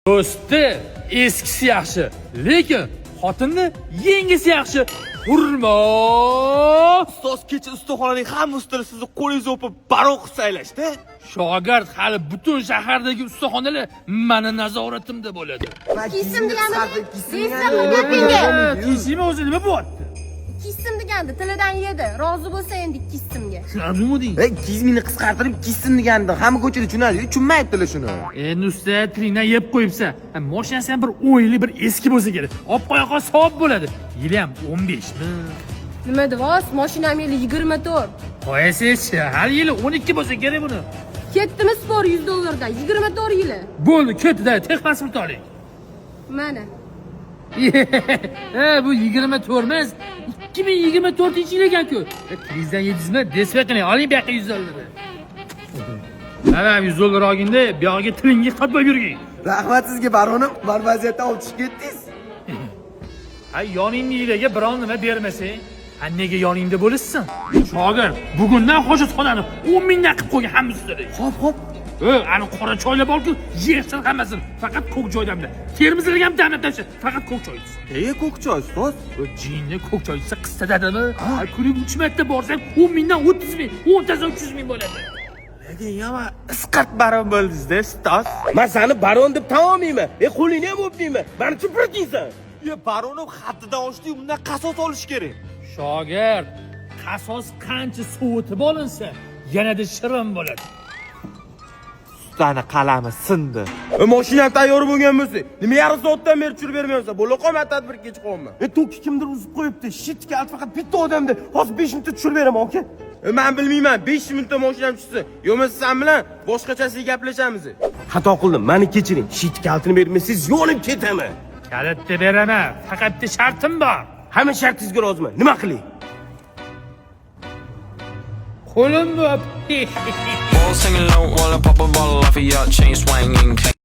Do'sti eskisi yaxshi, lekin xotinni yengisi yaxshi. Hurmo. Ustoz, kecha ustaxonaning hamma ustalari sizni qo'lingizni o'pib, baron qilib saylashdi. Shogird, hali butun shahardagi ustaxonalar mani nazoratimda bo'ladi. Kissim deganimi? Deysan gapingga. Teshikmi o'zi, nima bo'lyapti? Kissim degandi, tilidan yedi. Rozi bo'lsa endi kissimga. Tushunadimi deng? E, 200 mingni qisqartirib kissin degandi. Hamma ko'chada tushunadi, tushunmayaptilar shuni. Endi usta, tilingdan yeb qo'yibsan. Ha, mashinasi ham bir 10 yillik bir eski bo'lsa kerak. Olib qo'ya qol, savob bo'ladi. Yili ham 15 mi? Nima deyapsiz? Mashinam yili 24. Qo'yasiz, hali yili 12 bo'lsa kerak buni. Ketdimi спор 100 dollardan? 24 yili. Bo'ldi, ketdi-da, техпаспорт oling. Mana. E, bu 24 emas, 2024 yil ekan-ku. E, tilingizdan yedingizmi? Desva qiling, oling bu yoqqa 100 dollarni. Mana 100 dollar olginda, bu yog'iga tilingga qatmay yurgin. Rahmat sizga, baronim, man vaziyatdan olib chiqib ketdingiz. Ha, yoningdagilarga biron nima bermasang, ha, nega yoningda bo'lishsin? Shogird, bugundan hojatxonani 10 mingdan qilib qo'ygan hamma ustida. Xo'p. E, ani qora choylar borku, yig'sin hammasini, faqat ko'k choy damla. Termizlarga ham damlab tashla, faqat ko'k choy ichsin. Nega ko'k choy, ustoz? O jinni, ko'k choy ichsa qistadadimi? Ha, kuniga 3 marta borsang, 10 mingdan 30 ming, 10 tasi 300 ming bo'ladi. Lekin yomon isqart baron bo'ldingiz-da, ustoz. Man seni baron deb tan olmayman. E, qo'lingni ham o'pmayman. Mani chupurtingsan. Yo, baronim haddidan oshdi, undan qasos olish kerak. Shogird, qasos qancha sovutib olinsa, yanada shirin bo'ladi. Ustani qalami sindi. E, mashinam tayyor bo'lgan bo'lsa, nima yarim soatdan beri tushirib bermayapsan? Bo'la qolma, tadbir kech qolma. E, to'kki kimdir uzib qo'yibdi. Shit, kalit faqat bitta odamda. Hozir 5 minutda tushirib beraman, aka. E, man bilmayman, 5 minutda mashinam tushsin. Yo'masa sen bilan boshqachasiga gaplashamiz. Xato qildim, meni kechiring. Shit, kalitini bermasangiz yonib ketaman. Kalitni beraman, faqat bitta shartim bor. Hamma shartingizga roziman. Nima qilay? Qo'limni o'p. Balls hanging low while I pop a bottle off of your chain swinging.